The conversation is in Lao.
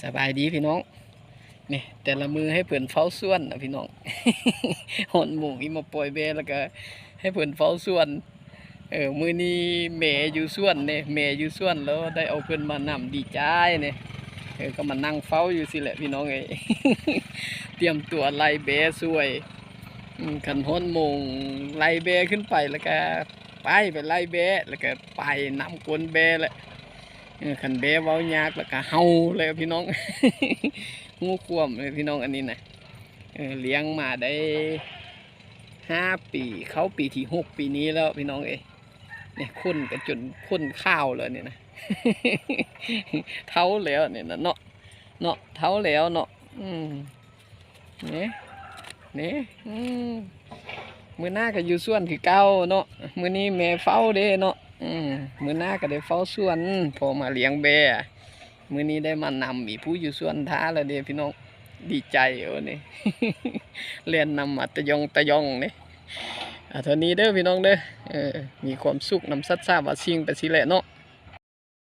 ສະບາຍດີພີ່ນ້ອງ ນີ້ແຕ່ລະມື້ໃຫ້ເພິ່ນເຝົ້າສວນນະພີ່ນ້ອງ ຮອດໂມງອີ່ມາປ່ອຍແບ້ ແລ້ວກະໃຫ້ເພິ່ນເຝົ້າສວນ. ເອີ ມື້ນີ້ແມ່ຢູ່ສວນເດ້ ແມ່ຢູ່ສວນ ແລ້ວໄດ້ເອົາເພິ່ນມານຳ ດີໃຈເດ້. ເອີ ກໍມານັ່ງເຝົ້າຢູ່ຊີ້ແຫຼະພີ່ນ້ອງເອີຍ ຕຽມຕົວໄລ່ແບ້ຊ່ວຍ. ອືມ ຄັນຮອດໂມງໄລ່ແບ້ຂຶ້ນໄປ ແລ້ວກະໄປ ໄປໄລ່ແບ້ ແລ້ວກະໄປນຳກົນແບ້ແຫຼະ. ເອີ ຄັນແບ້ເວົ້າຍາກແລ້ວກະເຫົ່າແລ້ວພີ່ນ້ອງ ຮູ້ຄວາມເລີຍພີ່ນ້ອງ ອັນນີ້ນະ. ເອີ ລ້ຽງມາໄດ້ຫ້າປີ ເຂົ້າປີທີຫົກປີນີ້ແລ້ວພີ່ນ້ອງເອີຍ. ນີ້ຂົນກໍຈົນຂົນຂາວແລ້ວນີ້ນະ ເຖົ້າແລ້ວນີ້ນະເນາະ ເນາະ ເຖົ້າແລ້ວເນາະ. ອືມ ນີ້ ນີ້ ອືມ ມື້ໜ້າກໍຢູ່ສວນຄືເກົ່າເນາະ. ມື້ນີ້ແມ່ເຝົ້າເດ້ເນາະ ອືມ ມື້ໜ້າກໍໄດ້ເຝົ້າສວນ ພໍມາລ້ຽງແບ້. ມື້ນີ້ໄດ້ມານຳ ມີຜູ້ຢູ່ສວນຖ້າແລ້ວເດ້ພີ່ນ້ອງ ດີໃຈໂອນີ້ ແລ່ນນຳມາຕະຢອງຕະຢອງນີ້. ອ່າ ເທົ່ານີ້ເດີພີ່ນ້ອງເດີ ເອີ ມີຄວາມສຸກນຳສັດສາວາສິ່ງໄປຊີ້ແຫຼະເນາະ.